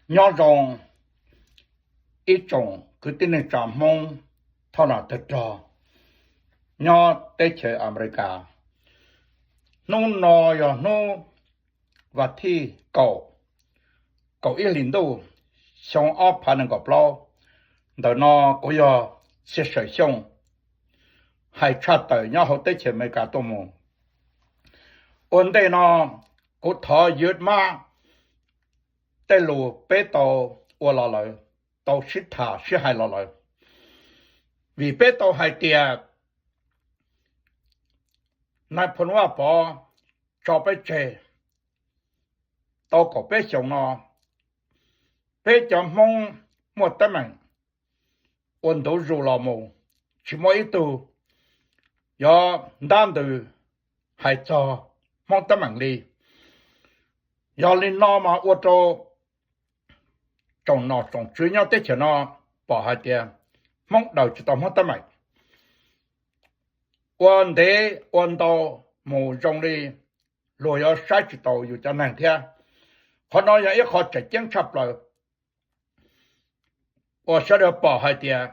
Nyob zoo ib tsoom kwv tij neej tsa Hmoob thoj nam tawg rog nyob teb chaws Amelikas. Hnub no yog hnub vas thib kaum, kaum ib hlis ntuj, xyoo ob phav nees nkaum plaub. Ntawm no kuv yog Txhiaj Sawm Xyooj, hais tshaj tawm nyob hauv teb chaws Amelikas tuaj mus. Ua ntej no kuv thov yuav mab tej lus peb tau ua los lawm, tau sib tham sib hais los lawm, vim peb tau hais tias Nais Phoo Vaj Pov tso peb tseg tau kaum peb xyoos no, peb cov Hmoob muaj teeb meem ua ntu zus los mus, tsis muaj ib tug yuav ntab ntws hais txog Hmoob teeb meem li. Yog li no mas ua rau tsoom nom tsoom tswv nyob teb chaws no pom hais tias Hmoob daws tsis tau Hmoob teeb meem. Ua ntev ua ntau mus zoo li luag yuav saib tsis taus yus cov neeg thiab. Qhov no yog ib qho tseem ceeb tshaj plaws uas sawv daws pom hais tias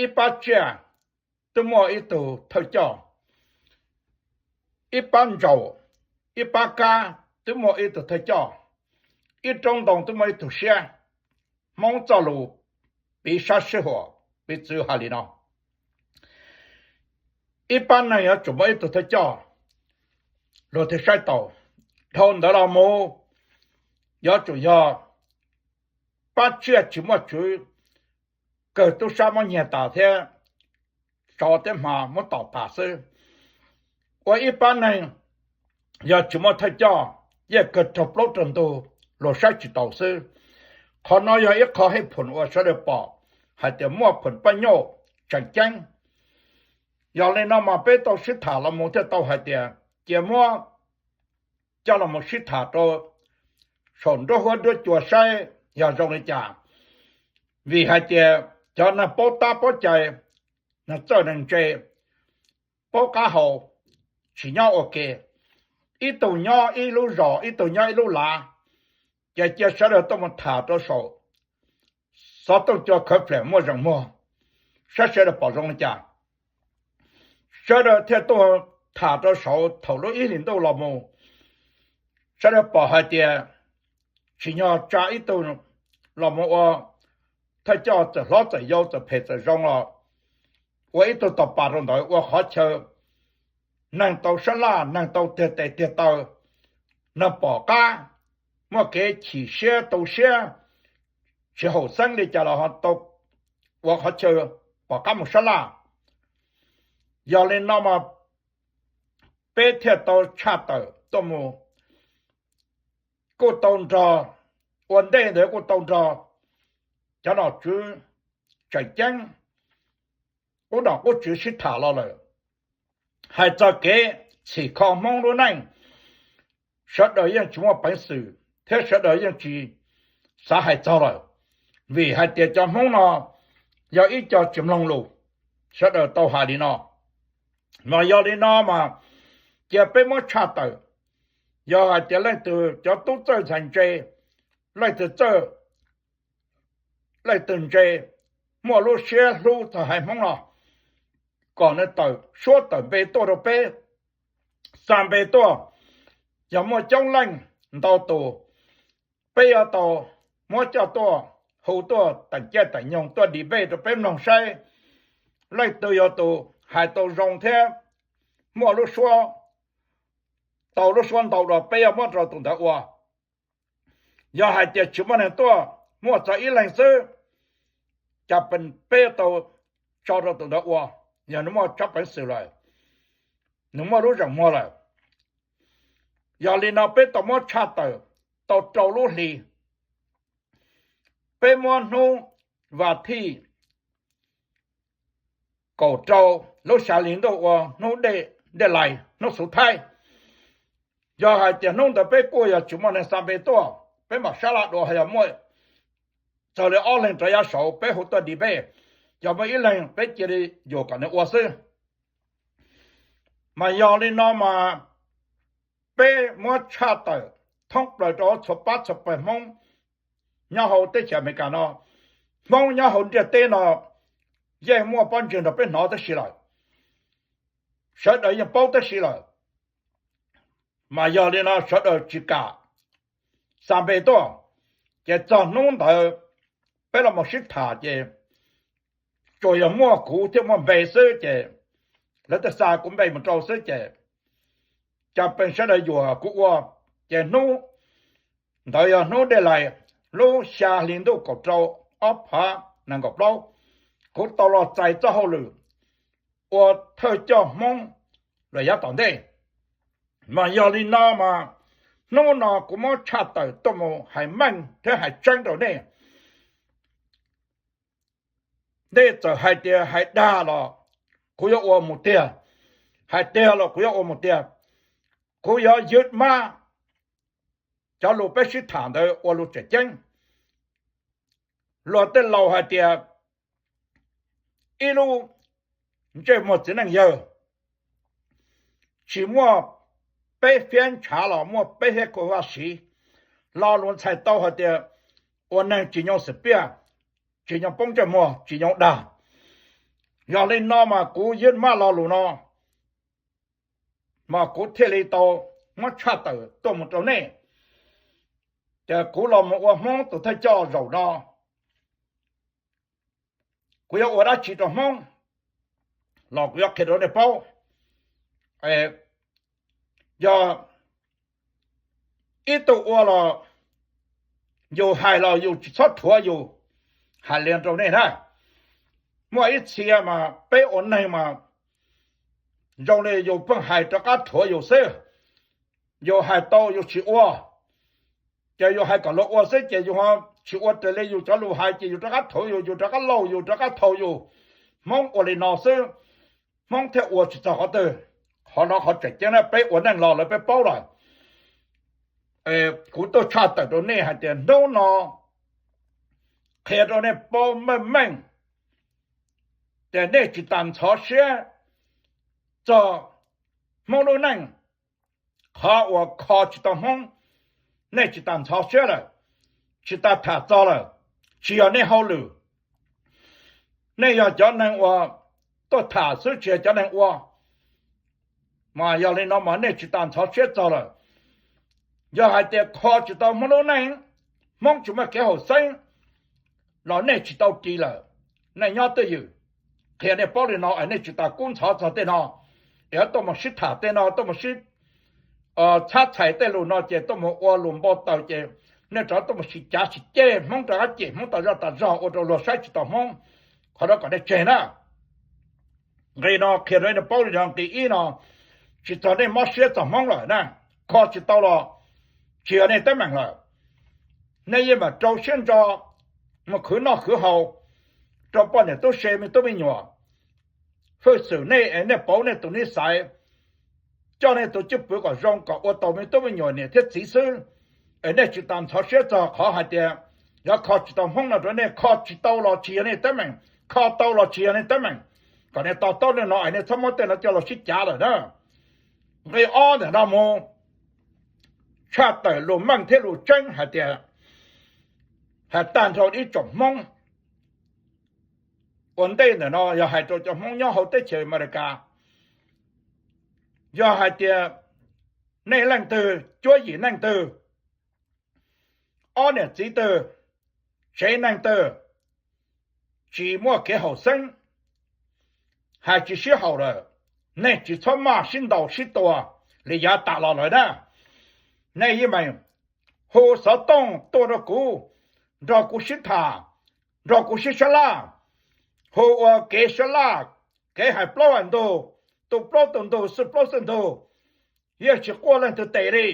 ib pab tsiaj twb muaj ib tug thawj coj, ib pab ntsaum, ib pab kab twb muaj ib tug thawj coj, ib roob ntoo twb muaj ib tug siab. Hmoob txoj lus piv sab sib huam, piv txwv hais li no: ib pab neeg yuav tsum muaj ib tug thawj coj, luag thiaj saib taus. Dhau ntawd los mus, yuav tsum yog pab tsiaj tsis muaj tswv, kawg tub sab muab nyiag tas thiab, tsov thiab hma muab tom tas xwb. Ua ib pab neeg yog tsis muaj thawj coj, yeej kawg raug plaub raug ntug, luag saib tsis taus xwb. Qhov no yog ib qho hej phom uas sawv daws pom hais tias muaj phom paj nyoj tseem ceeb. Yog li no mas peb tau sib tham los mus thiaj tau hais tias cia muab coj los mus sib tham rau saum nruab huab nruab cua saib yog zoo li cas. Vim hais tias cov neeg paub tab paub cai, neeg txawj neeg ntse, paub qab hau, tsis nyob ua ke, ib tug nyob ib lub zos, ib tug nyob ib lub lav, ces cia sawv daws tuaj mus tham rau saum xov tooj cua khawv flam muaj zeem muag, saib sawv daws pom zoo li cas. Sawv daws thiaj tuaj tham rau saud thaum lub ib hlis ntuj los mus, sawv daws pom hais tias tsim nyog tsa ib tug los mus ua thawj coj, txawm hlob txawm yau, txawm phem txawm zoo los ua ib tug tog pas rau ntawd ua qhov chaw neeg tau sab laj, neeg tau tiag tes tiag taw, neeg pom qab, muaj kev chim siab tu siab, tsis haum xeeb li cas los tau ua qhov chaw pom qab mus sab laj. Yog li no mas peb thiaj tau tshaj tawm tuaj mus, kuj tau nrog, ua ntej ntawd kuj tau nrog cov nom tswv tseem ceeb, qub nom qub tswv sib tham los lawm, hais txog kev txhim kho Hmoob lub neej, sawv daws yeej tsis muaj peev xwm thiab sawv daws yeej tsis xav hais txog lawm, vim hais tias cov Hmoob no yog ib co tsis mloog lus, sawv daws tau hais li no. Mas yog li no mas cia peb muab tshaj tawm, yog hais tias leej twg cov tub txawj ntxhais ntse, leej twg txawj, leej twg ntse, muaj lub siab hlub txog haiv Hmoob no, kom nws tawm suab tawm npe tuaj rau peb, xa npe tuaj. Yog muaj coob leej ntau tus, peb yuav tau muab coj tuaj, hu tuaj teem caij teem nyoog tuaj debate rau peb mloog saib leej twg yog tus hais tau zoo thiab muaj lub suab, tau lub suab ntau los peb yuav muab rau tus ntawd ua. Yog hais tias tsis muaj neeg tuaj, muaj txog ib leeg xwb, cas peb tau tso rau tus ntawd ua? Yog nws muaj tsab peev xwm lawm, nws muaj lub zeem muag lawm. Yog li no peb tau muab tshaj tawm tau rau lub hli. Peb muab hnub vas thij kaum rau lub xya hli ntuj ua hnub dej, dej lais, hnub xuv thaib. Yog hais tias hnub ntawd peb kuj yog tsis muaj neeg xa npe tuaj, peb mam sab laj dua, yog muaj txog li ob leeg rov yav saud peb hu tuaj debate, yog muaj ib leeg peb cia li yuam kom nws ua xwb. Mas yog li no mas peb muab tshaj tawm thoob plaws rau txhua pab txhua pawg Hmoob, nyob hauv teb chaws Amelikas no, Hmoob nyob hauv ntiaj teb no yeej muaj pob ntseg nrog peb hnov tab si lawm, sawv daws yeej paub tab si lawm. Mas yog li no sawv daws tsis kam xa npe tuaj, ces txog hnub ntawd peb los mus sib tham ces tsuas yog muaj kuv thiab muaj npe xwb ces lawv thiaj xa kuv npe mus rau xwb ces cov pej sawv daws yuam kuv ua. Ces hnub ntawd yog hnub dej lais, lub xya hli ntuj kaum rau, ob phav nees nkaum plaub, kuv tau los txais txoj hauj lwm ua thawj coj Hmoob los yav tom ntej. Mas yog li no mas hnub no kuv muab tshaj tawm tuaj mus hais meej thiab hais tseeb rau nej. Nej txawm hais tias hais dag los kuv yuav ua mus tiag, hais tiag los kuv yuav ua mus tiag. Kuv yuav ywj mab cov lus peb sib tham ntawd ua lus tseem ceeb. Luag tej laus hais tias ib lub ntsej muag txiv neej yawg, tsis muaj peb fiab ntshav los muaj peb fiab kua vaj siv. Lo lus ntxhais tau hais tias ua neeg tsis nyoo xwm piaj, tsis nyoo poob ntsej muag, tsis nyoo dag. Yog li no mas kuv ywj mab lo lus no, mas kuv thiaj li tau muab tshaj tawm tuaj mus rau nej. Ces kuv los mus ua Hmoob tus thawj coj zaum no, kuv yuav ua dab tsi rau Hmoob los kuv yuav qhia rau nej paub. Yog ib tug ua los yus hais los yus tsis txhob rhuav yus, hais li rau nej na. Muaj ib txhia mas peb ua neeg mas zoo li yus pheej hais rov qab rhuav yus xwb. Yus hais tau yus tsis ua, ces yus hais kom luag ua xwb ces yus tsis ua raws li yus cov lus hais ces yus rov qab rhuav yus, yus rov qab laug yus, rov qab thaug yus. Hmoob ua li no xwb, Hmoob thiaj ua tsis txog qhov twg. Qhov no qhov tseem ceeb na, peb ua neej los lawm peb paub lawm. Kuv tuaj tshaj tawm rau nej hais tias hnub no qhia rau nej paub meej meej, ces nej tsis tas ntxhov siab txog Hmoob lub neej. Qhov uas kho tsis tau Hmoob, nej tsis tas ntxhov siab lawm, tsis tas tham txog lawm, tsis yog nej hauj lwm. Nej yog cov neeg uas tuaj tham xwb tsis yog cov neeg ua. Mas yog li no mas nej tsis tas ntxhov siab txog lawm. Yog hais tias kho tsis tau Hmoob lub neej, Hmoob tsis muaj kev haum xeeb los nej tsis tau ris lawm. Nej nyob twj ywm, qhia nej paub li no es nej tsis tas kub ntxhov txog tej no, es tuaj mus sib tham tej no, tuaj mus sib txhab txhais tej lus no ces tuaj mus ua lus npau taws ces nej rov tuaj mus sib cav sib ceg Hmoob rov qab cem Hmoob tas zog tas zog ua rau luag saib tsis taus Hmoob. Qhov no kom nej tseg na. Nqe no qhia rau nej paub li no, nqe ib no tsis txog nej mob siab txog Hmoob lawm na, kho tsis tau los tsis yog nej teeb meem lawm. Nej yeej mam rau siab ntso mus khwv noj khwv haus rau poj niam tub se me tub me nyuam, hwj xwm nej es nej pauv nej tus nij xais, coj nej tus cwj pwm kom zoo kom ua tau me tub me nyuam niam thiab txiv xwb. Es nej tsis tas ntxhov siab txog qhov hais tias yog kho tsis tau Hmoob no rau nej, kho tsis tau los tsis yog nej teeb meem, kho tau los tsis yog nej teeb meem. Kom nej to taub li no es nej txhob muab tej no coj los sib cav lawm na. Nqe ob ntawm no mus tshaj tawm lus meej thiab lus tseeb hais tias, hais tag nrho ib tsoom Hmoob ua ntej ntawm no yog hais rau cov Hmoob nyob hauv teb chaws Amelikas, yog hais tias nej leej twg cuab yim neej twg, ob niam txiv twg, tsev neeg twg tsis muaj kev haum xeeb, hais tsis sib haum lawm, nej tsis txhob maj sib ntaus sib tua li yav tas los lawm na. Nej yeej meem hu xov tooj tuaj rau kuv, nrog kuv sib tham, nrog kuv sib sab laj, hu ua kev sab laj, kev hais plaub hais ntug, tu plaub tu ntug, xwj plaub xwj ntug, yeej tsis quaj leej twg tes li.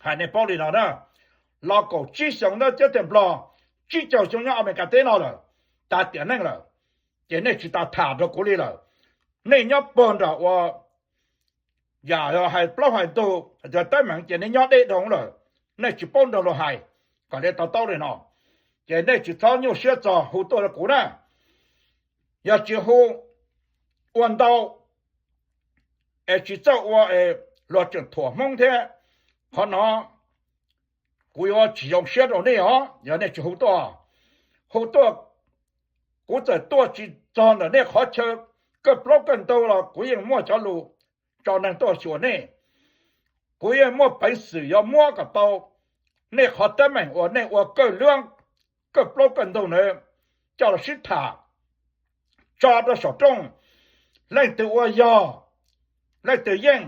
Hais nej paub li no na, los kaum tsib xyoo nyob teb chaws Nplog, tsib caug xyoo nyob Amelikas teb no lawm, tas tiam neej lawm, ces nej tsis tas tham rau kuv li lawm. Nej nyob puag nram ua yam hais plaub hais ntug, yog teeb meem ces nej nyob deb dhau lawm, nej tsis paub nrog luag hais. Kom nej to taub li no, ces nej tsis txhob nyuaj siab txog hu tuaj rau kuv na. Yog tsis hu ua ntau es tsis txawj ua es luag tseem thuam Hmoob thiab. Qhov no kuv yuav tsis zoo siab rau nej os, yog nej tsis hu tuaj. Hu tuaj, kuv txawm tuaj tsis txog ntawm nej qhov chaw kawj plaub kawj ntug los kuv yeej muaj cov lus tso neeg tuaj xyuas nej. Kuv yeej muaj peev xwm yuav muab kom tau nej qhov teeb meem uas nej ua kawj luab, kawj plaub kawj ntug ntawd coj los sib tham, tso rau saum rooj. Leej twg ua yog, leej twg yeej,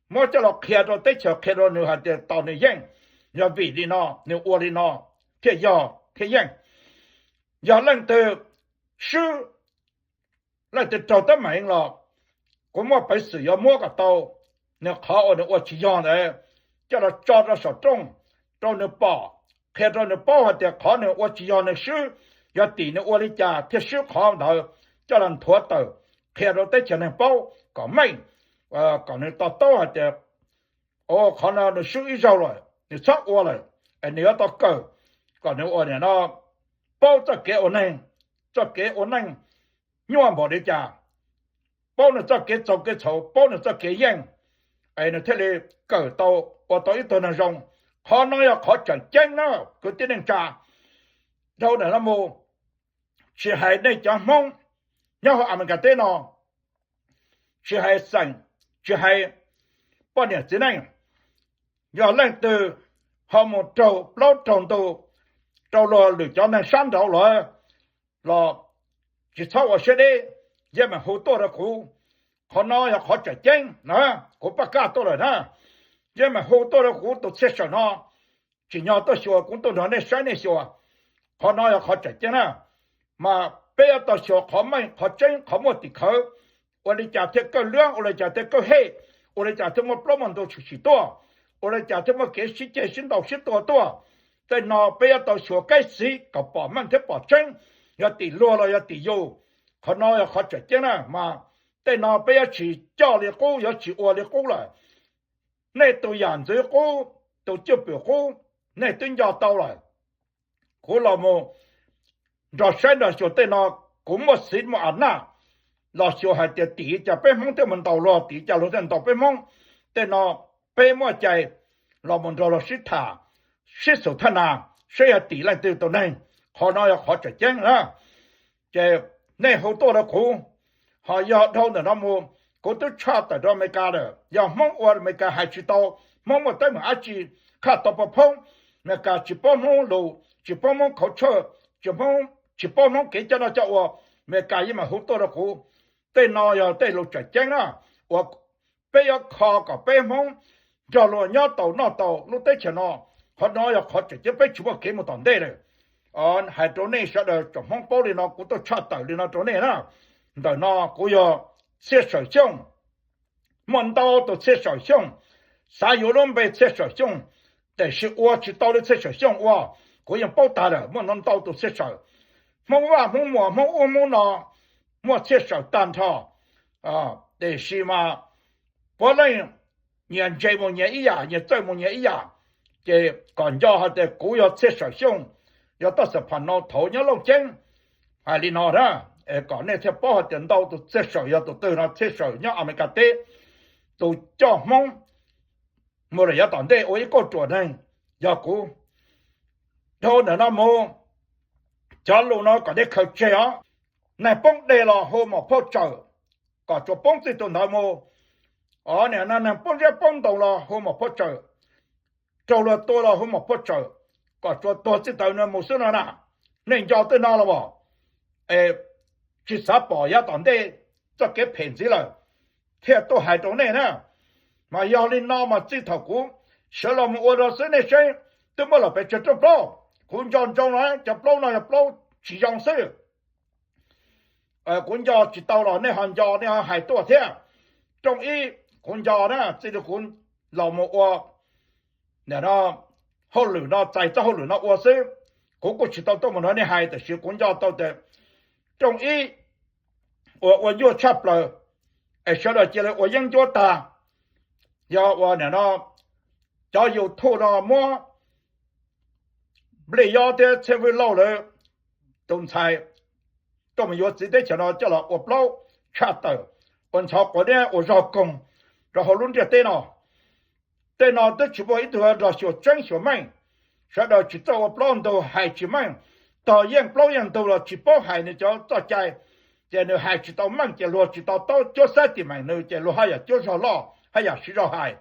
muab coj los qhia rau teb chaws, qhia rau nws hais tias tos nws yeej. Yog vim li no, nws ua li no thiaj yog thiaj yeej. Yog leej twg swb, leej twg raug teeb meem los kuv muaj peev xwm yuav muab kom tau nws qhov uas nws ua tsis yog ntawd coj los tso rau saum rooj rau nws pom, qhia rau nws paub hais tias qhov nws ua tsis yog nws swb, yog tim nws ua li cas thiaj swb qhov ntawd, coj los nthuav tawm qhia rau teb chaws neeg paub kom meej, kom nws to taub hais tias, o, qhov no nws swb ib zaug lawm, nws txhob ua lawm, es nws yuav tau kawm kom nws ua no, paub txoj kev ua neeg, txoj kev ua neej nyuaj npaum li cas, paub nws txoj kev txaus kev txhaum, paub nws txoj kev yeej, es nws thiaj li kawm tau, ua tau ib tug neeg zoo. Qhov no yog qhov tseem ceeb na kwv tij neej tsa. Dhau ntawm no mus, tsis hais nej cov Hmoob nyob hauv Amelikas teb no, tsis hais xeem, tsis hais poj niam txiv neej, yog leej twg ho mus raug plaub raug ntug rau luag lwm cov neeg sab nraud lawm los tsis txhob ua siab deb, yeej meem hu tuaj rau kuv. Qhov no yog qhov tseem ceeb na, kuv paj kaj tuaj lawm na, yeej meem hu tuaj rau kuv tus Txhiaj Sawm no. Tsim nyog tuaj xyuas kuv tuaj nrog nej saib nej xyuas. Qhov no yog qhov tseem ceeb na, mas peb yuav tau xyuas qhov meej qhov tseeb qhov muaj tim khawv, ua li cas thiaj kawj luab, ua li cas thiaj kawj hem, ua li cas thiaj muaj plaub muaj ntug tshwm sim tuaj, ua li cas thiaj muaj kev sib ceg sib ntaus sib tua tuaj. Tej no peb yuav tau xyuas kev xiv kom pom meej thiab pom tseeb, yog tim luag los yog tim yus. Qhov no yog qhov tseem ceeb na, mas tej no peb yuav tsis coj li qub, yuav tsis ua li qub lawm. Nej tus yam ntxwv qub, tus cwj pwm qub, nej twb nco tau lawm. Kuv los mus nrog saib nrog xyuas tej no, kuv muaj xiv muaj a naj los xyuas hais tias tim cas peb Hmoob thiaj mus ntaus luag, tim cas luag thiaj ntaus peb Hmoob. Tej no peb muaj cai los mus nrog luag sib tham, sib xus thaj nas, saib yog tim leej twg tus neeg. Qhov no yog qhov tseem ceeb na. Ces nej hu tuaj rau kuv, ho yog dhau ntawm no mus, kuv twb tshaj tawm rau Amelikas lawm. Yog Hmoob ua Amelikas hais tsis tau, Hmoob muaj teeb meem dab tsi, khaj tau pov phoob, Amelikas tsis paub Hmoob lus, tsis paub Hmoob culture, tsis paub Hmoob kev coj noj coj ua, Amelikas yeej meem hu tuaj rau kuv. Tej no yog tej lus tseem ceeb na, uas peb yuav kho kom peb Hmoob nrog luag nyob tau noj tau lub teb chaws no. Qhov no yog qhov tseem ceeb, peb tsis muaj kev mus tom ntej lawm. Hais rau nej sawv daws tsoom Hmoob paub li no, kuv tuaj tshaj tawm li no rau nej na. Ntawm no kuv yog Txhiaj Sawm Xyooj, muaj ntau tus Txhiaj Sawm Xyooj, xav yuav lub npe Txhiaj Sawm Xyooj, tiam sis ua tsis tau li Txhiaj Sawm Xyooj ua. Kuv yeej paub tag lawm, muaj ntau tus Txhiaj Sawm, Hmoob Vaj Hmoob Muas Hmoob ub Hmoob no, muaj Txhiaj Sawm tag nrho. Tiam sis mas puav leej nyias ntse mus nyias ib yam, nyias txawj mus nyias ib yam. Ces kom nco hais tias kuv yog Txhiaj Sawm Xyooj, yog toj xeem Phas Nau thaud nyob Looj Ceeb. Hais li no na, kom nej thiaj paub hais tias ntau tus Txhiaj Sawm yog tus twg no. Txhiaj Sawm nyob Amelikas teb, tus coj Hmoob mus lawm yav tom ntej ua ib kauj ruam neeg yog kuv. Dhau ntawm no mus, cov lus no kom nej khaws tseg os. Neeg poob deg los hu mom phauj tsawm, kom tsuas poob txij tus ntawd mus. Os, nim no neeg poob zeb poob ntoo los hu mom phauj tsawm, raug luag tua los hu mom phauj tsawm, kom tsuas tuag txij ntawd no mus xwb no na. Nej nco tej no los as? Es tsis xav pom yav tom ntej txoj kev phem ntxiv lawm, thiaj tuaj hais rau nej na. Mas yog li no mas txij thaum kuv sawv los mus ua rau xwb nej saib, twb muab los pes tsawg rooj plaub. Kuv nco ntsoov no cov plaub no yog plaub tsis zoo xwb. Kuv nco tsis tau los nej ho nco, nej ho hais tuaj thiab. Rooj ib, kuv nco na, txij li kuv los mus ua, nim no hauj lwm no, txais txoj hauj lwm no ua xwb, kuv kuj tsis tau tuaj mus nrog nej hais, tiam sis kuv nco tau tias rooj ib uas ua nyuaj tshaj plaws, es sawv daws cia li ua yeeb ncuab tag. Yog ua nim no cov YouTube no muab Nplij Yob thiab Txhiaj Vwj Lauj lawv tus ntxhais tuaj mus yuav txiv teb chaws no coj los ua plaub tshaj tawm, ua ntxhov quav niab ua zog koog rau hauv lub ntiaj teb no. Tej no twb tsis muaj ib tug nrog xyuas tseeb xyuas meej, sawv daws tsis txawj ua plaub ntug hais tsis meej, tog yeej plaub yeej ntug los tsis paub hais nws cov txoj cai, ces nws hais tsis tau meej ces luag tsis tau taub cuab xab tim meem nws ces luag haj yam cuab zog loj haj yam siv zog hais.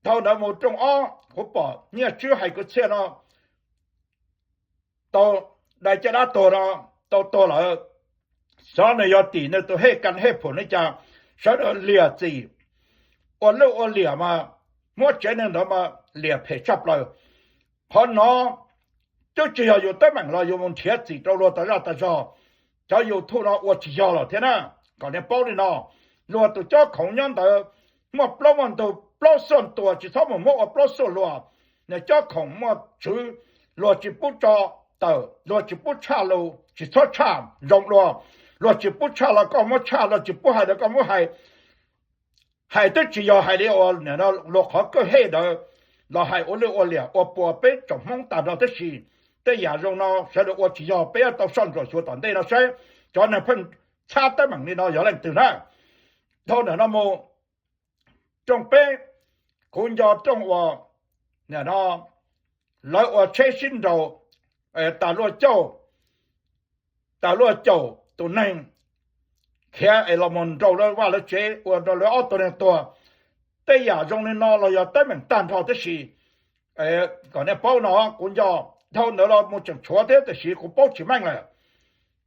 Dhau ntawd mus rooj ob kuv pom Nyiaj Tswb hais kwv txhiaj no tau dai caj dab tuag no tau tuag lawm, xyov nws yog tim nws tus hej ka hej phum ne cas sawv daws liam txim, ua luj ua liam mas muab tsev neeg ntawd mas liam phem tshaj plaws. Qhov no twb tsis yog yus teeb meem los yus mus nrhiav txim rau luag tas zaj tas zog. Cov YouTube no ua tsis yog lawm thiab na, kom nej paub li no. Luag tus cob khoom nyob ntawd muaj plaub muaj ntug, plaub xuaj tuas tsis txhob mus muab ua plaub xuaj luas. Nws cob khoom muaj tswv, luag tsis pub tso tawm, luag tsis pub tshaj lus tsis txhob tshaj zoo dua. Luag tsis pub tshaj los koj muab tshaj, luag tsis pub hais los koj muab hais. Hais twb tsis yog hais li uas luag qhov kawj hej ntawd los hais ua luj ua liam ua puas peb tsoom Hmoob tag nrho tib si. Tej yam zoo no sawv daws ua tsis yog, peb yuav tau soj ntsuam xyuas tom ntej no saib cov neeg pheej txhab teeb meem li no yog leej twg na. Dhau ntawm no mus rooj peb, kuv nco rooj uas lawv ua tsheb sib nraus, tas luaj caum, tas luaj caum tus neeg khiav es los mus nraus lawv vaj lawv tsev ua rau lawv ob tug neeg tuag. Tej yam zoo li no los yog teeb meem tag nrho tib si. Kom nej paub no, kuv nco dhau ntawd los mus tseem tshuav thiab tiam sis kuv paub tsis meej lawm.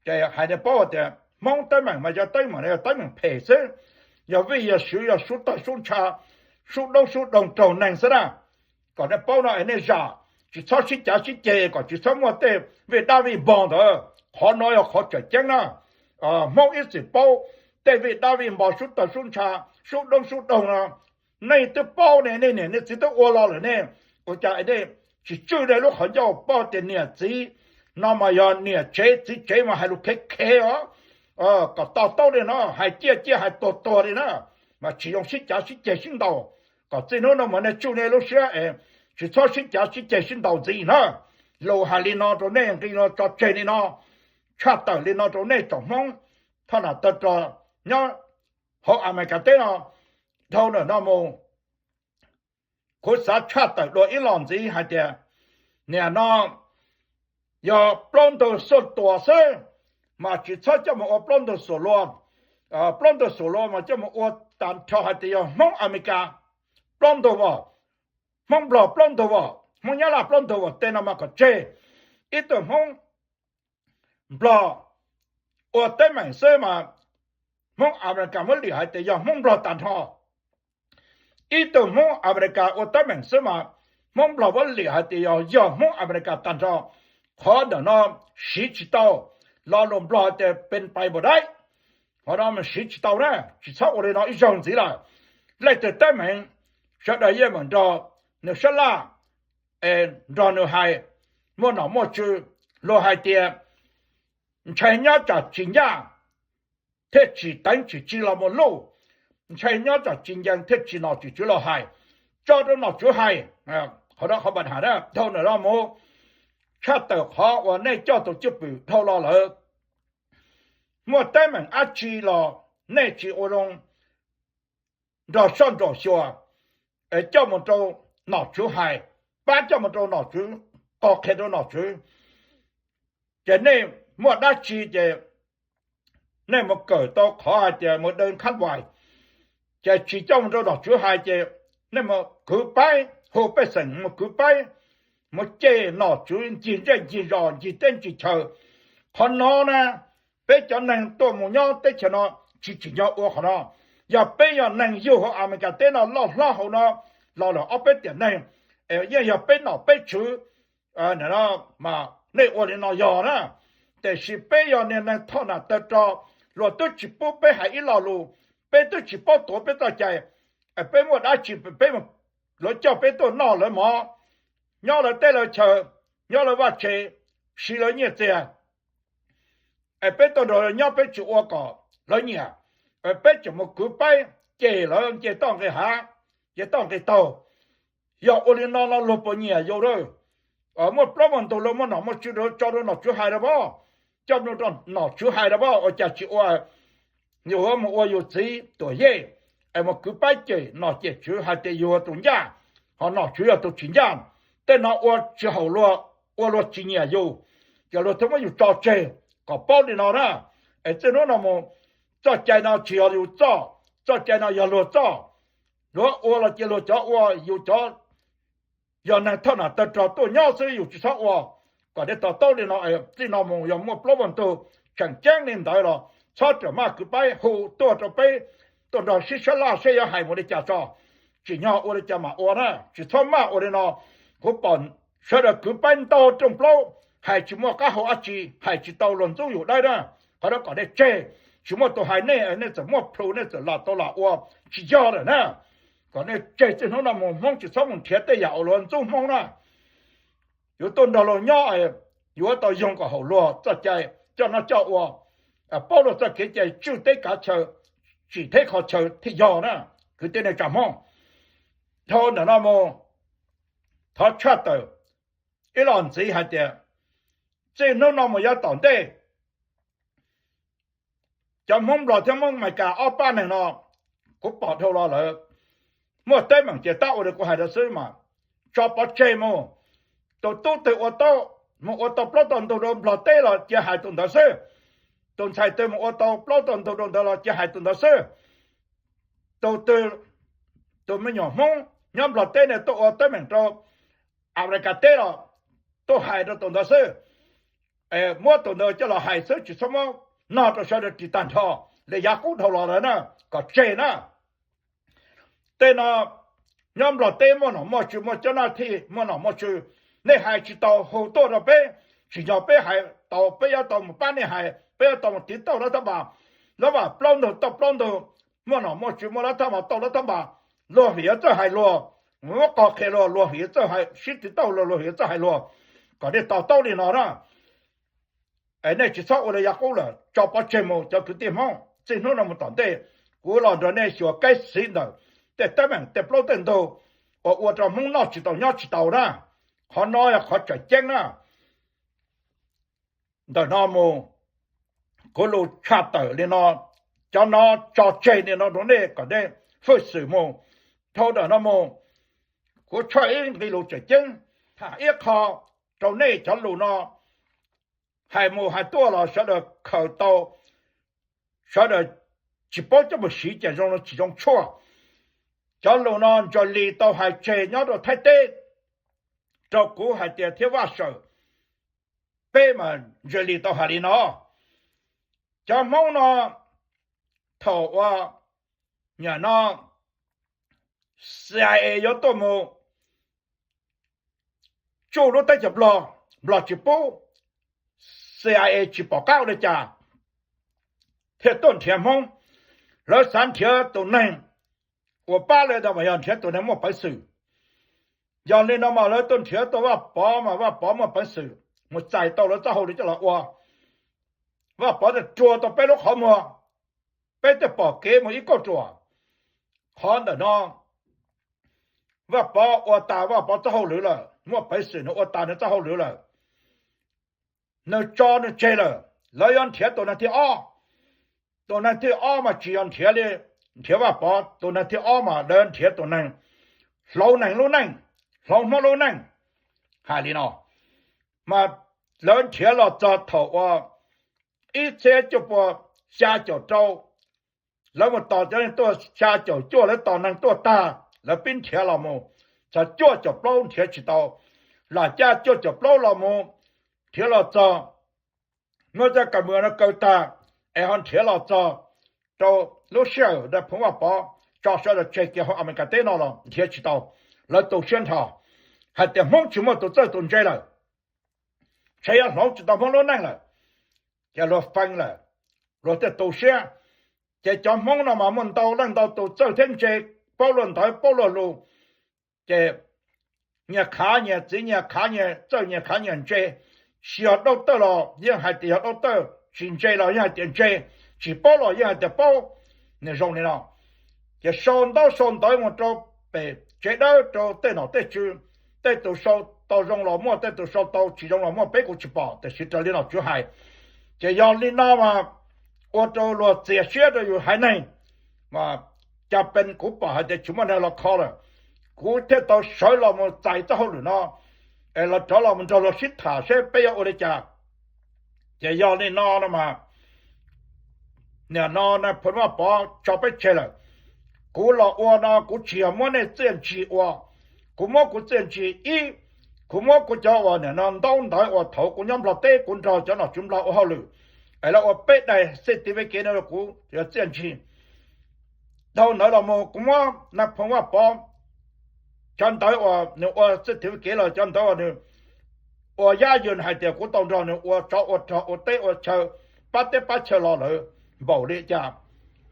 Ces hais nej paub tias Hmoob teeb meem mas cov teeb meem no yog teeb meem phem xwb, yog vij yog sw yog sub tawg sub ntsha, sub doob sub doog raug neeg xwb na. Kom nej paub no es nej zam, tsis txhob sib cav sib ceg kom tsis txhob muaj tej vij dab vij npog ntawd. Qhov no yog qhov tseem ceeb na. Hmoob ib txwm paub tej vij dab vij npog sub tawg sub ntsha, sub doob sub doog no. Nej twb paub ne, nej niam nej txiv twb ua los lawm ne, ua cas nej tsis tswj nej lub qhov ncauj paub tias niam txiv no mas yog niam tsev txiv tsev mas hais lus khev khev os. Kom to taub li no, hais ciaj ciaj hais tuag tuag li na, mas tsis zoo sib cav sib ceg sib ntaus. Kom txij hnub no mas nej tswj nej lub siab es tsis txhob sib cav sib ceg sib ntaus ntxiv na. Lus hais li no rau nej, nqi no tso tseg li no, tshaj tawm li no rau nej tsoom Hmoob thoj nam tawg rog nyob hauv Amelikas teb no. Dhau ntawm no mus, kuv xav tshaj tawm dua ib los ntxiv hais tias, niam no yog plaub ntug xuaj tuas xwb, mas tsis txhob coj mus ua plaub ntug xuam luas. Plaub ntug xuam luas mas coj mus ua tag nrho hais tias yog Hmoob Amelikas plaub ntug vos, Hmoob Nplog plaub ntug vos, Hmoob Nyab Laj plaub ntug vos, tej no mas kom tseg. Ib tug Hmoob Nplog ua teeb meem xwb mas Hmoob Amelikas muab liam hais tias yog Hmoob Nplog tag nrho. Ib tug Hmoob Amelikas ua teeb meem xwb mas Hmoob Nplog muab liam hais tias yog, yog Hmoob Amelikas tag nrho. Qhov ntawm no siv tsis tau, lo lus Nplog hais tias pen pais npam daib. Qhov no mas siv tsis tau na, tsis txhob ua li no ib zaug ntxiv lawm. Leej twg teeb meem, sawv daws yeej meem nrog nws sab laj, es nrog nws hais, muaj nom muaj tswv. Luag hais tias ntshai nyob tsam tsis ncaj thiaj tsis teev tsis tsi los mus luj, ntshai nyob tsam tsis ncees thiaj tsis nom tsis tswv los hais, tso rau nom tswv hais. Qhov no qhov npam has na. Dhau ntawm no mus, tshaj tawm qhov uas nej coj tus cwj pwm dhau los lawm, muaj teeb meem dab tsi los nej tsis ua zoo nrog soj nraum xyuas, coj mus rau nom tswv hais, pab coj mus rau nom tswv, qhia qhia rau nom tswv. Ces nej muaj dab tsi ces nej mus kawm tau qhov hais tias mus dew khab vais, ces tsis coj mus rau nom tswv hais ces nej mus kwv paib, hu pej xeem mus kwv paib, mus cem nom tswv ncig zej ncig zos ncig teb ncig chaw. Qhov no na, peb cov neeg tuaj mus nyob teb chaws no tsis tsim nyog ua qhov no. Yog peb yog neeg yug hauv Amelikas teb no loj hlob hauv no los lawm ob peb tiam neeg, yeej yog peb nom peb tswv, mas nej ua li no yog na. Tiam sis peb yog niag neeg thoj nam tawg rog, luag twb tsis pub peb hais ib lo lus, peb twb tsis paub tuav peb txoj cai, peb muaj dab tsi peb, lawv coj peb tuaj noj lawv mov, nyob lawv teb lawv chaw, nyob lawv vaj tse, siv lawv nyiaj txiag, es peb tuaj nrog nyob peb tsis ua kom lawv nyiam, peb tseem mus kwv paib cem lawv nce toj nqis hav, nce toj nqis taug. Yog ua li no no luag puas nyiam yus lawm? Muaj plaub muaj ntug luag muaj nom muaj tswv tso rau nom tswv hais rau pab, coj rau nom tswv hais rau pab, ua cas tsis ua? Yus mus ua yus txiv tuam yej, es mus kwv paib cem nom cem tswv hais tias yus yog tus ncaj, ho nom tswv yog tus tsis ncaj. tej no ua tsis haum luag, ua luag tsis nyiam yus, ces luag thiaj muab yus tso tseg. Kom paub li no na, es txij hnub no mus, txoj cai no tsis yog yus txoj, txoj cai no yog luag txoj. Luag ua los cia luag cov ua, yus cov yog neeg thoj nam tawg rog tuaj nyob xwb, yus tsis txhob ua. Kom nej to taub li no, txij no mus yog muaj plaub muaj ntug tseem ceeb li ntawd los txhob rawm maj kwv pab hu tuaj rau peb, tuaj nrog sib sab laj seb yuav hais mus li cas tso. Tsim nyog ua li cas mam ua na, tsis txhob maj ua li no. Kuv pom sawv daws kwv pab ntau rooj plaub, hais tsis muaj qab hau dab tsi, hais tsis tau luag ntxub yus dawb na. Qhov no kom nej tseg, tsis muaj tus hais nej, nej txawm muaj plhus nej txawm lam tau lam ua, tsis yog lawm na. Kom nej tseg, txij hnub no mus Hmoob tsis txhob mus nrhiav tej yam uas luag ntxub Hmoob na. Yuav tuaj nrog luag nyob, yuav tau yoog kom haum luag txoj cai, coj noj coj ua, paub luag txoj kev cai, tswj teb kav chaw, tsim teb kho chaw thiaj yog na. Kwv tij neej tsa Hmoob, dhau ntawm no mus, thov tshaj tawm ib los ntxiv hais tias, txij hnub no mus yav tom ntej, cov Hmoob Nplog thiab Hmoob Amelikas ob pab neeg no, kuv pom dhau los lawm, muaj teeb meem ces tab ua li kuv hais rau xwb mas, tso pov tseg mus. Tus tub twg ua tau, mus ua tau plaub tau ntug rau Nplog teb los cia hais tus ntawd xwb. Tus ntxhais twg mus ua tau plaub tau ntug rau ntawd los cia hais tus ntawd xwb. Tus twg, tus me nyuam Hmoob nyob Nplog teb ne tuaj ua teeb meem rau Amelikas teb los tuaj hais rau tus ntawd xwb. Muab tus ntawd coj los hais xwb, tsis txhob muab nog rau sawv daws ris tag nrho li yav qub dhau los lawm na, kom tseg na. Tej no nyob Nplog teb muaj nom muaj tswv, muaj cov naj thij muaj nom muaj tswv, nej hais tsis tau hu tuaj rau peb, tsim nyog peb hais tau peb yuav tau mus pab nej hais, peb yuav tau mus tiv tauj lab thab npas, lab vam plaub ntug tauj plaub ntug, muaj nom muaj tswv muaj lab thab npas tauj lab thab npas, luag vim yuav txawj hais luag, muab qog qhia luag, luag vim yuav txawj hais sib tiv tauj luag, luag vim yuav txawj hais luag. Kom nej to taub li no na. Nej tsis txhob ua li yav qub lawm, tso pov tseg mus cov kwv tij Hmoob. Txij hnub no mus tom ntej, kuv los nrog nej xyuas kev xis ntawm tej teeb meem tej plaub tej ntug uas ua rau Hmoob noj tsis tau nyob tsis tau na. Qhov no yog qhov tseem ceeb na. Ntawm no mus, kuv lus tshaj tawm li no, cov no tso tseg li no rau nej kom nej hwj xwm mus. Dhau ntawm no mus, kuv tshaj ib nqe lus tseem ceeb, tham ib qho rau nej cov lus no hais mus hais tuaj los sawv daws khaws tau, sawv daws tsis paub coj mus siv ces zoo tsis zoo tshuaj. Cov lus no Ntsaws Lis tau hais tseg nyob rau Thaib teb rau kuv hais tias thiab Vaj Sawm, peb mas Ntsaws Lis tau hais li no. Cov Hmoob no thaum uas nyam no C I A yuav tuaj mus tsuj lub teb chaws Nplog, Nplog tsis pub, C I A tsis pom qab ua li cas thiaj tuaj nrhiav Hmoob. Lawv xav nrhiav tus neeg uas pab lawv ntawd mas yog nrhiav tus neeg muaj peev xwm. Yog li no mas lawv tuaj nrhiav tau Vaj Pov mas Vaj Pov muaj peev xwm mus txais tau lawv txoj hauj lwm coj los ua. Vaj Pov thiaj rua tau peb lub qhov muag, peb thiaj pom kev mus ib kauj ruam. Qhov ntawm no Vaj Pov ua tas Vaj Pov txoj hauj lwm lawm, muaj peev xwm nws ua tas nws txoj hauj lwm lawm, nws tso nws tseg lawm, lawv yuav nrhiav tus neeg thib ob. Tus neeg thib ob mas tsis yog nrhiav li, nrhiav Vaj Pov, tus neeg thib ob mas lawv nrhiav tus neeg hloov neeg lub neej, hloov Hmoob lub neej. Hais li no, mas lawv nrhiav los txog thaum uas ib txhiab cuaj pua xya caum rau, lawv mus tos cov neeg tuaj xya caum cuaj, lawv tos neeg tuaj tag, lawv pib nrhiav los mus, txog cuaj caum plaub nrhiav tsis tau, lam caj cuaj caum plaub los mus, nrhiav los txog, muab cov kaus mws no kaw tag, es ho nrhiav los txog rau lub sij hawm ntawd phoov Vaj Pov tso sawv daws tseg kiag hauv Amelikas teb no los nrhiav tsis tau. Lawv tu siab nrho hais tias Hmoob tsis muaj tus txawj tus ntse lawm, ntshe yuav hloov tsis tau Hmoob lub neej lawm, ces luag feeb lawm, luag thiaj tu siab. Ces cov Hmoob no mas muaj ntau leej ntau tus txawj thiab ntse, paub luag ntawv paub luag lus, ces nyias khav nyias txiv, nyias khav nyias txawj, nyias khav nyias ntse. Tsis yog dab tawj los yeej hais tias yog dab tawj, tsis ntse los yeej hais tias ntse, tsis paub los yeej hais tias paub. Nws zoo li no, ces sau ntaub sau ntawv mus rau pem tsev dawb rau tej nom tej tswv, tej tus sau tau zoo los muaj, tej tus sau tau tsis zoo los muaj, peb kuv tsis pom, tiam sis raws li nom tswv hais. Ces yog li no mas ua rau luag txias siab rau yus haiv neeg, mas cas pes kuv pom hais tias tsis muaj neeg los kho lawm, kuv thiaj tau sawv los mus txais txoj hauj lwm no. es los rov los mus nrog luag sib tham seb peb yuav ua li cas. Ces yog li no no mas, nim no Nais Phoo Vaj Pov tso peb tseg lawm. Kuv los ua no kuv tsis yog muab nej txiaj ntsig ua, kuv muab kuv txiaj ntsig ib, kuv muab kuv cov uas nim no ntaub ntawv uas thaum kuv nyob Nplog teb kuv nrog cov nom tswv Nplog ua hauj lwm, es lawv ua peb daim xej tiv ve kev no kuv yog txiaj ntsig. Dhau ntawd los mus kuv muab Nais Phoo Vaj Pov cov ntawv uas nws ua txiaj tiv ve kev los cov ntawv uas nws ua yab yws hais tias kuv tau nrog nws ua tsov ua rog ua teb ua chaw, pab teb pab chaw los lawm npaum li cas,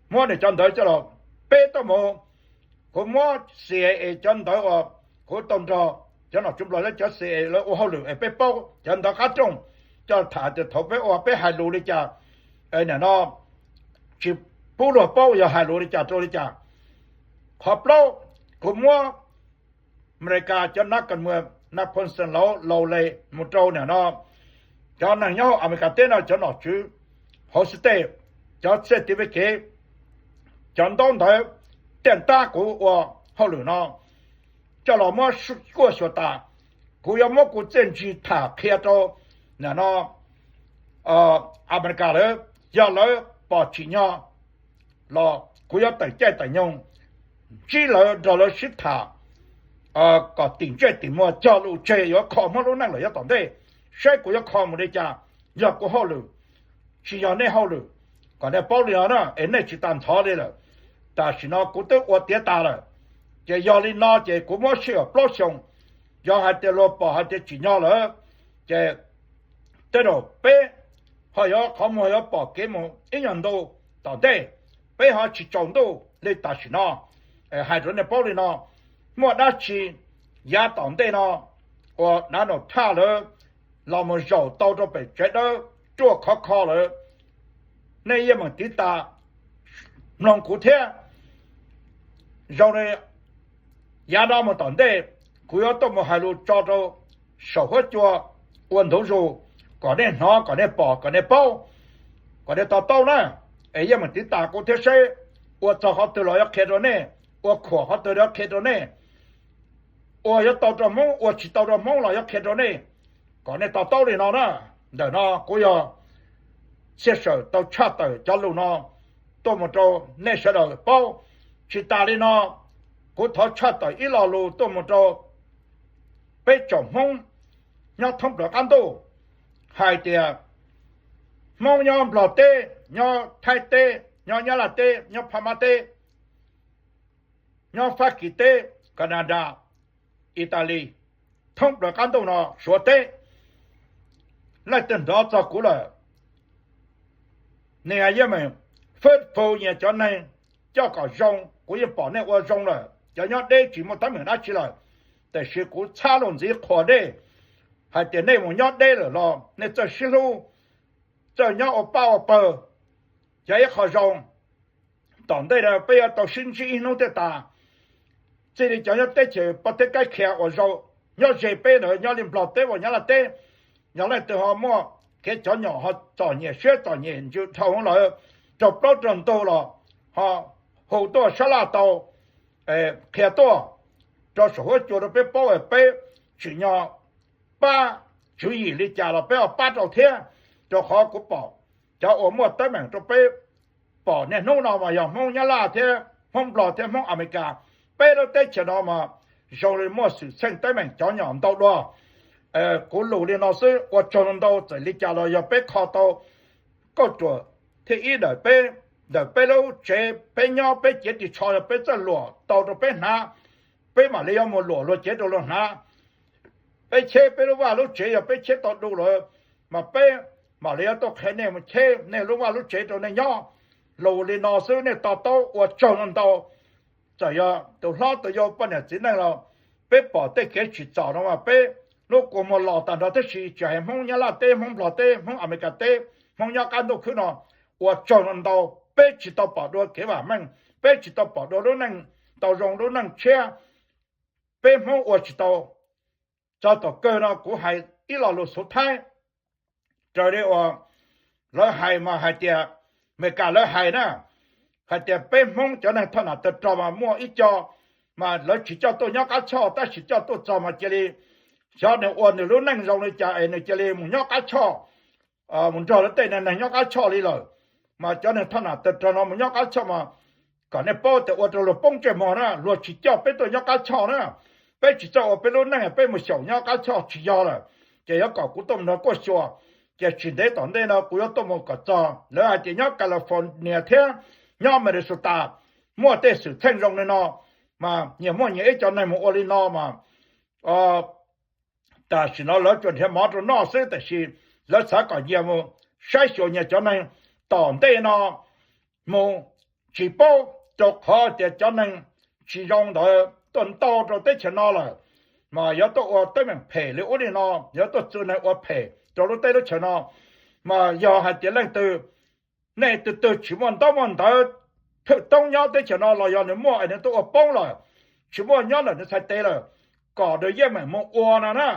muab nws cov ntawv coj los peb tuaj mus. Kuv muab C I A cov ntawv uas kuv tau nrog cov nom tswv Nplog lawv cov C I A lawv ua hauj lwm es peb paub cov ntawv qab rooj, coj tham tias thaum peb ua peb hais lus li cas, nim no tsis pub luag paub yog hais lus li cas rau li cas. Qhov plaub, kuv muab Amelikas cov nas kas muas Napoleon laus laus le mus rau nim no cov neeg nyob hauv Amelikas teb no cov nom tswv hauv xib teg, cov txiaj tiv ve kev, cov ntaub ntawv, tiaj ntab kuv ua hauj lwm no coj los muab kuaj xyuas tas. Kuv yuav muab kuv txiaj ntsig tham qhia rau nim no Amelikas lawv, yog lawv pom tsim nyog los kuv yuav tawm caij tawm nyoog ntsib lawv nrog lawv sib tham kom tim ntsej tim muag cog lus tseg yuav kho Hmoob lub neej lawm yav tom ntej, saib kuv yuav kho mus li cas. Yog kuv hauj lwm, tsis yog nej hauj lwm, kom nej paub li no na es nej tsis tas ntxhov li lawm. Tam sim no kuv twb ua tiav tas lawm, ces yog li no ces kuv muab sij hawm plaub xyoos, yog hais tias luag pom hais tias tsim nyog lawm, ces tej zaum peb ho yuav qhov muag yuav pom kev mus ib nyuag ntu tom ntej, peb ho tsis tsaus ntuj li tam sim no. Hais rau nej paub li no, muaj dab tsi yav tom ntej no uas dav num thaj lawv los mus zaum tau rau pem tsev dawb ruaj khov kho lawm, nej yeej meem tiv tas mloog kuv thiab. Zoo li yav no mus tom ntej, kuv yuav tuaj mus hais lus tso rau saum huab cua ua ntuv zus, kom nej hnov, kom nej pom, kom nej paub, kom nej to taub na. Es yeej meem tiv tas kuv thiab seb ua txog qhov twg los yuav qhia rau nej, ua khuam qhov twg los yuav qhia rau nej, ua yuav tau rau Hmoob, ua tsis tau rau Hmoob los yuav qhia rau nej, kom nej to taub li no na. Ntawm no kuv yog Txhiaj Sawm tau tshaj tawm cov lus no tuaj mus rau nej sawv daws paub. Tsis tas li no, kuv thov tshaj tawm ib lo lus tuaj mus rau peb tsoom Hmoob nyob thoob plaws qab ntuj, hais tias Hmoob nyob Nplog teb, nyob Thaib teb, nyob Nyab Laj teb, nyob Phab Mab teb, nyob Fab Kis teb, Kanada, Italis, thoob plaws qab ntuj no Suav teb, leej twg nrov txog kuv lawm, nws yeej meem fab phu nyias cov neeg coj kom zoo. Kuv yeej pom nej ua zoo lawm, cov nyob deb tsis muaj teeb meem dab tsi lawm, tiam sis kuv txhab lus ntxiv qhuas nej hais tias nej mus nyob deb lawm los nej txawj sib hlub, txawj nyob ua pab ua pawg, yog ib qho zoo. Tom ntej no peb yuav tau sib ntsib ib hnub thiaj tas. Txij li cov nyob teb chaws pab teb kaib khiav uas zoo, nyob ze peb ntawd, nyob li Nplog teb uas Nyab Laj teb, yog leej twg ho muaj kev cov nyom ho txom nyem siab txom nyem ntsws dhau lawm, raug plaub raug ntug los ho hu tuaj sab laj tau qhia tuaj rau saum huab cua rau peb paub, peb tsim nyog pab tswv yim li cas los peb ho pab rau thiab. Rau qhov kuv pom cov uas muaj teeb meem rau peb pom niaj hnub no mas yog Hmoob Nyab Laj thiab Hmoob Nplog thiab Hmoob Amelikas. Peb lub teb chaws no mas zoo li muaj xwm txheej teeb meem cov nyom ntau dua. Kuv lus li no xwb, ua tsaug ntau, txawm li cas los yog peb kho tau kauj ruam thib ib ntawm peb, ntawm peb lub tsev peb nyob peb cev ris tsho, yog peb txawj luam tau rau peb hnav, peb mam li yuav mus luam luag cev rau luag hnav. Peb cheb peb lub vaj lub tsev, yog peb cheb tau du lawm mas peb mam li yuav tuaj qhia nej mus cheb nej lub vaj lub tsev rau nej nyob. Lus li no xwb, nej to taub, ua tsaug ntau. Txawm yog tus hlob tus yau poj niam txiv neej los peb pom tej kev tsim txom no mas peb lub kua muag los tag nrho tib si, tsis hais Hmoob Nyab Laj teb, Hmoob Nplog teb, Hmoob Amelikas teb, Hmoob nyob qab ntuj khwb no, ua tsaug ntau. Peb tsis tau pom dua kev vam meej, peb tsis tau pom dua lub neej tau zoo lub neej tshiab, peb Hmoob ua tsis tau. Txog tom kawg no kuv hais ib lo lus xov thaib, raws li uas lawv hais mas hais tias, Amelikas lawv hais na, hais tias peb Hmoob cov neeg thoj nam tawg rog mas muaj ib co mas lawv tsis coj tuaj nyob qab choj, tab sis coj tuaj txog mas cia li xyov nws ua nws lub neej zoo li cas es nws cia li mus nyob qab choj, mus nrog lawv tej neeg nyob qab choj li lawm. Mas cov neeg thoj nam tawg rog no mus nyob qab choj mas kom nej paub tias ua rau luag poob ntsej muag na, luag tsis coj peb tuaj nyob qab choj na. Peb tsis txawj ua peb lub neej, peb mus xyaum nyob qab choj tsis yog lawm. Ces yuav kom kuv tuaj mus nrog kuj xyuas, ces tsis ntev tom ntej no kuv yuav tuaj mus kom txog. Lawv hais tias nyob California thiab nyob Minnesota muaj tej xwm txheej zoo li no, mas nyias muaj nyias ib co neeg mus ua li no mas tam sim no lawv tsuas nrhiav mov rau noj xwb, tiam sis lawv xav kom nyias mus saib xyuas nyias cov neeg tom ntej no mus, tsis paub, rau qhov tias cov neeg tsis zoo ntawd tuaj ntau rau teb chaws no lawm, mas yuav tuaj ua teeb meem phem li ub li no, yuav tuaj txwv neeg ua phem rau lub teb lub chaws no. Mas yog hais tias leej twg, nej tus twg tsis muaj ntaub muaj ntawv thwj toob nyob teb chaws no los yog nws muaj es nws tuaj ua poob lawm, tsis muaj nyob ntawm nws txhais tes lawm, kom nws yeej meem mus ua no na,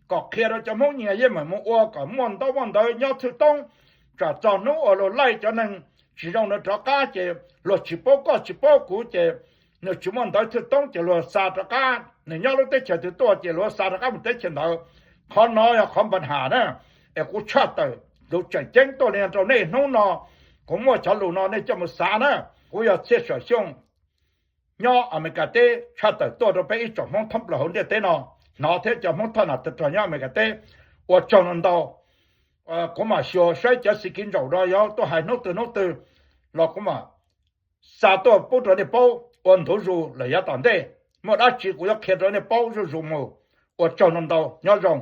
kom qhia rau cov Hmoob nyias yeej meem mus ua kom muaj ntaub muaj ntawv nyob thwj toob, tsam txog hnub uas luag laij cov neeg tsis zoo ntawd rov qab ces luag tsis paub koj tsis paub kuv ces nws tsis muaj ntawv thwj toob ces luag xa rov qab, nws nyob lub teb chaws twg tuaj ces luag xa rov qab mus teb chaws ntawd. Qhov no yog qhov npa nham na, es kuv tshaj tawm tus tseem ceeb tuaj li rau nej hnub no. Kuv muaj cov lus no nej coj mus xav na. Kuv yog Txhiaj Sam Xyooj nyob Amelikas teb, tshaj tawm tuaj rau peb ib tsoom Hmoob thoob plaws hauv ntiaj teb no hnov thiab cov Hmoob thoj nam tawg rog nyob Amelikas teb, ua tsaug no ntau. Kuv mam xyuas saib cov xi kiv ntsaum no yuav tuaj hais hnub twg hnub twg los kuv mam xa tuaj pub rau nej paub ua ntu zus lawm yav tom ntej. Muaj dab tsi kuv yuav qhia rau nej paub zuj zus mus. Ua tsaug no ntau, nyob zoo.